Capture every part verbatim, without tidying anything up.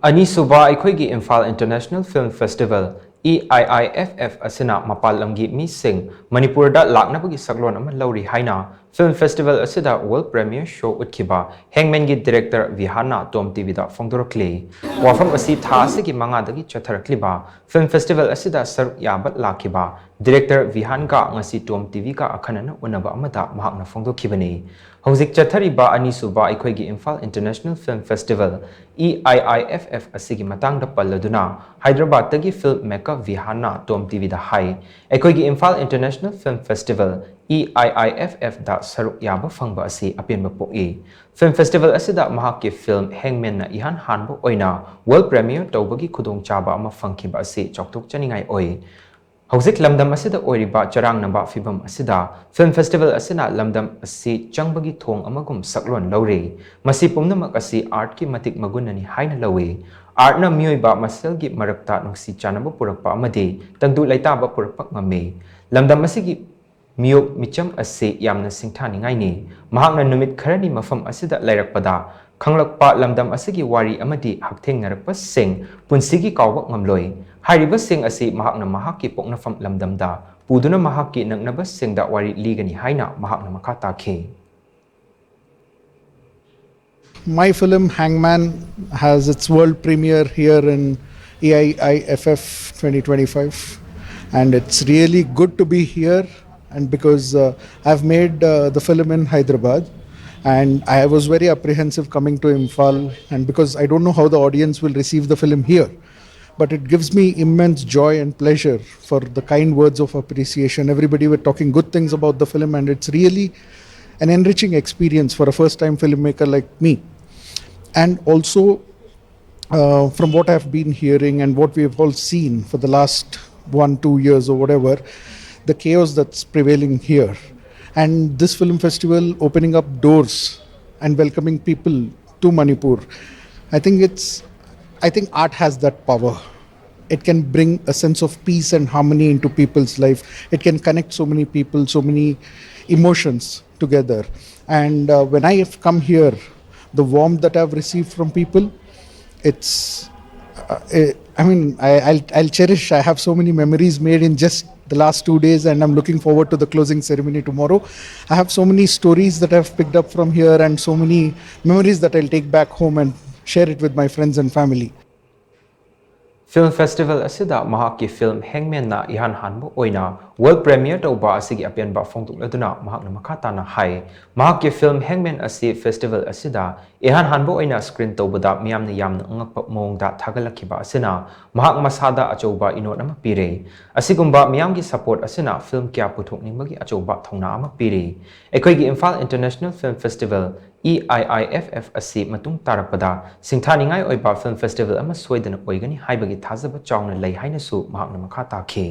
ꯑꯅꯤꯁꯨꯕ ꯑꯩꯈꯣꯏꯒꯤ Imphal international film festival, E ꯑꯥꯏ ꯑꯥꯏ F F, ꯑꯁꯤꯅ ꯃꯄꯥꯟ ꯂꯝꯒꯤ ꯃꯤꯁꯤꯡ ꯃꯅꯤꯄꯨꯔꯗ ꯂꯥꯛꯅꯕꯒꯤ ꯁꯛꯂꯣꯟ ꯑꯃ ꯂꯧꯔꯤ ꯍꯥꯏꯅ ꯐꯤꯜꯝ ꯐꯦꯁꯇꯤꯚꯦꯜ ꯑꯁꯤꯗ ꯋꯥꯔꯜ ꯄ꯭ꯔꯦꯃꯤꯌꯔ ꯁꯣ ꯎꯠꯈꯤꯕ ꯍꯦꯡꯃꯦꯟꯒꯤ ꯗꯤꯔꯦꯛꯇꯔ ꯚꯤꯍꯥꯟꯅ ꯇꯣꯝ ꯇꯤꯚꯤꯗ ꯐꯣꯡꯗꯣꯔꯛꯂꯤ꯫ ꯋꯥꯐꯝ ꯑꯁꯤ ꯊꯥ ꯑꯁꯤꯒꯤ ꯃꯉꯥꯗꯒꯤ ꯆꯠꯊꯔꯛꯂꯤꯕ ꯐꯤꯜꯝ ꯐꯦꯁꯇꯤꯚꯦꯜ ꯑꯁꯤꯗ ꯁꯔꯨꯛ ꯌꯥꯕ ꯂꯥꯛꯈꯤꯕ ꯗꯤꯔꯦꯛꯇꯔ ꯚꯤꯍꯥꯟꯒ ꯉꯁꯤ ꯇꯣꯝ ꯇꯤꯚꯤꯒ ꯑꯈꯟꯅꯅ ꯎꯅꯕ ꯑꯃꯗ ꯃꯍꯥꯛꯅ ꯐꯣꯡꯗꯣꯛꯈꯤꯕꯅꯤ꯫ ꯍꯧꯖꯤꯛ ꯆꯠꯊꯔꯤꯕ ꯑꯅꯤꯁꯨꯕ ꯑꯩꯈꯣꯏꯒꯤ Imphal international film festival, E ꯑꯥꯏ ꯑꯥꯏ ꯑꯦꯐ ꯑꯦꯐ, ꯑꯁꯤꯒꯤ ꯃꯇꯥꯡꯗ ꯄꯜꯂꯗꯨꯅ ꯍꯥꯏꯗ꯭ꯔꯕꯥꯗꯇꯒꯤ ꯐꯤꯜꯝ ꯃꯦꯀꯔ ꯚꯤꯍꯥꯟꯅ ꯇꯣꯝ ꯇꯤꯚꯤꯗ ꯍꯥꯏ, ꯑꯩꯈꯣꯏꯒꯤ Imphal international film festival, E ꯑꯥꯏ ꯑꯥꯏ ꯑꯦꯐ ꯑꯦꯐꯗ ꯁꯔꯨꯛ ꯌꯥꯕ ꯐꯪꯕ ꯑꯁꯤ ꯑꯄꯦꯟꯕ ꯄꯣꯛꯏ꯫ ꯐꯤꯜꯝ ꯐꯦꯁꯇꯤꯚꯦꯜ ꯑꯁꯤꯗ ꯃꯍꯥꯛꯀꯤ ꯐꯤꯜꯝ ꯍꯦꯡꯃꯦꯟꯅ ꯏꯍꯥꯟ ꯍꯥꯟꯕ ꯑꯣꯏꯅ ꯋꯥꯔꯜ ꯄ꯭ꯔꯦꯃꯤꯌꯔ ꯇꯧꯕꯒꯤ ꯈꯨꯗꯣꯡꯆꯥꯕ ꯑꯃ ꯐꯪꯈꯤꯕ ꯑꯁꯤ ꯆꯥꯎꯊꯣꯛꯆꯅꯤꯡꯉꯥꯏ ꯑꯣꯏ꯫ ꯍꯧꯖꯤꯛ ꯂꯝꯗꯝ ꯑꯁꯤꯗ ꯑꯣꯏꯔꯤꯕ ꯆꯔꯥꯡꯅꯕ ꯐꯤꯚꯝ ꯑꯁꯤꯗ ꯐꯤꯜꯝ ꯐꯦꯁꯇꯤꯚꯦꯜ ꯑꯁꯤꯅ ꯂꯝꯗꯝ ꯑꯁꯤ ꯆꯪꯕꯒꯤ ꯊꯣꯡ ꯑꯃꯒꯨꯝ ꯁꯛꯂꯣꯟ ꯂꯧꯔꯤ꯫ ꯃꯁꯤ ꯄꯨꯝꯅꯃꯛ ꯑꯁꯤ ꯑꯥꯔꯠꯀꯤ ꯃꯇꯤꯛ ꯃꯒꯨꯟꯅꯅꯤ ꯍꯥꯏꯅ ꯂꯧꯏ꯫ ꯑꯥꯔꯠꯅ ꯃꯤꯑꯣꯏꯕ ꯃꯁꯦꯜꯒꯤ ꯃꯔꯛꯇ ꯅꯨꯡꯁꯤ ꯆꯥꯟꯅꯕ ꯄꯨꯔꯛꯄ ꯑꯃꯗꯤ ꯇꯪꯗꯨ ꯂꯩꯇꯥꯕ ꯄꯨꯔꯛꯄ ꯉꯝꯃꯤ꯫ ꯂꯝꯗꯝ ꯑꯁꯤꯒꯤ ꯃꯤꯑꯣꯛ ꯃꯤꯆꯝ ꯑꯁꯤ ꯌꯥꯝꯅ ꯁꯤꯡꯊꯥꯅꯤꯡꯉꯥꯏꯅꯤ꯫ ꯃꯍꯥꯛꯅ ꯅꯨꯃꯤꯠ ꯈꯔꯅꯤ ꯃꯐꯝ ꯑꯁꯤꯗ ꯂꯩꯔꯛꯄꯗ ꯈꯪꯂꯛꯄ ꯂꯝꯗꯝ ꯑꯁꯤꯒꯤ ꯋꯥꯔꯤ ꯑꯃꯗꯤ ꯍꯛꯊꯦꯡꯅꯔꯛꯄꯁꯤꯡ ꯄꯨꯟꯁꯤꯒꯤ ꯀꯥꯎꯕ ꯉꯝꯂꯣꯏ꯫ ꯍꯥꯏꯔꯤꯕꯁꯤꯡ ꯑꯁꯤ ꯃꯍꯥꯛꯅ ꯃꯍꯥꯛꯀꯤ ꯄꯣꯛꯅꯐꯝ ꯂꯝꯗꯝꯗ ꯄꯨꯗꯨꯅ ꯃꯍꯥꯛꯀꯤ ꯅꯛꯅꯕꯁꯤꯡꯗ ꯋꯥꯔꯤ ꯂꯤꯒꯅꯤ ꯍꯥꯏꯅ ꯃꯍꯥꯛꯅ ꯃꯈꯥ ꯇꯥꯈꯤ꯫ My film Hangman has its world premiere here in A I I F F twenty twenty-five, and it's really good to be here. And because uh, I've made uh, the film in Hyderabad, and I was very apprehensive coming to Imphal, and because I don't know how the audience will receive the film here, but it gives me immense joy and pleasure for the kind words of appreciation. Everybody were talking good things about the film, and it's really an enriching experience for a first time filmmaker like me. And also, uh, from what I've been hearing and what we've all seen for the last one, two years or whatever, the chaos that's prevailing here. And this film festival opening up doors and welcoming people to Manipur, I think it's, I think art has that power. It can bring a sense of peace and harmony into people's life. It can connect so many people, so many emotions together. And uh, when I have come here, the warmth that I've received from people, It's, uh, I I mean, I, I'll, I'll cherish. I have so many memories made in just the last two days, and I'm looking forward to the closing ceremony tomorrow. I have so many stories that I've picked up from here, and so many memories that I'll take back home and share it with my friends and family. Film Festival ꯑꯁꯤꯗ ꯃꯍꯥꯛꯀꯤ film Hangman-ꯅ ꯏꯍꯥꯟ ꯍꯥꯟꯕ ꯑꯣꯏꯅ world premiere ꯇꯧꯕ ꯑꯁꯤꯒꯤ ꯑꯄꯦꯟꯕ ꯐꯣꯡꯗꯣꯛꯂꯗꯨꯅ ꯃꯍꯥꯛꯅ ꯃꯈꯥ ꯇꯥꯅ ꯍꯥꯏ, ꯃꯍꯥꯛꯀꯤ film Hangman ꯑꯁꯤ festival ꯑꯁꯤꯗ ꯏꯍꯥꯟ ꯍꯥꯟꯕ ꯑꯣꯏꯅ screen ꯇꯧꯕꯗ ꯃꯤꯌꯥꯝꯅ ꯌꯥꯝꯅ ꯑꯉꯛꯄ ꯃꯑꯣꯡꯗ ꯊꯥꯒꯠꯂꯛꯈꯤꯕ ꯑꯁꯤꯅ ꯃꯍꯥꯛ ꯃꯁꯥꯗ ꯑꯆꯧꯕ ꯏꯅꯣꯠ ꯑꯃ ꯄꯤꯔꯦ꯫ ꯑꯁꯤꯒꯨꯝꯕ ꯃꯤꯌꯥꯝꯒꯤ support ꯑꯁꯤꯅ film ꯀꯌꯥ ꯄꯨꯊꯣꯛꯅꯤꯡꯕꯒꯤ ꯑꯆꯧꯕ ꯊꯧꯅꯥ ꯑꯃ ꯄꯤꯔꯤ꯫ ꯑꯩꯈꯣꯏꯒꯤ Imphal International Film Festival, E I I F F, ꯑꯁꯤ ꯃꯇꯨꯡ ꯇꯥꯔꯛꯄꯗ ꯁꯤꯡꯊꯥꯅꯤꯡꯉꯥꯏ ꯑꯣꯏꯕ film festival ꯑꯃ ꯁꯣꯏꯗꯅ ꯑꯣꯏꯒꯅꯤ ꯍꯥꯏꯕꯒꯤ ꯊꯥꯖꯕ ꯆꯥꯎꯅ ꯂꯩ ꯍꯥꯏꯅꯁꯨ ꯃꯍꯥꯛꯅ ꯃꯈꯥ ꯇꯥꯈꯤ꯫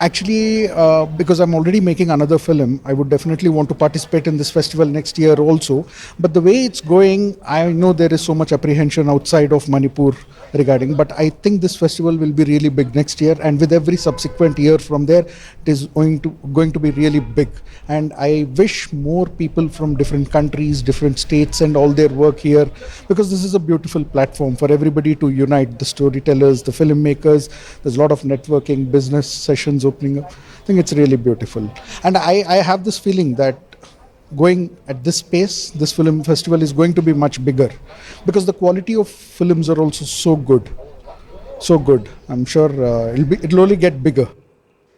Actually, uh, because I'm already making another film, I would definitely want to participate in this festival next year also. But the way it's going, I know there is so much apprehension outside of Manipur regarding. But I think this festival will be really big next year, and with every subsequent year from there, it is going to going to be really big. And I wish more people from different countries, different states, and all their work here, because this is a beautiful platform for everybody to unite, the storytellers, the filmmakers. There's a lot of networking, business sessions opening up. I think it's really beautiful. And I, I have this feeling that going at this pace, this film festival is going to be much bigger, because the quality of films are also so good. So good. I'm sure uh, it'll, be, it'll only get bigger.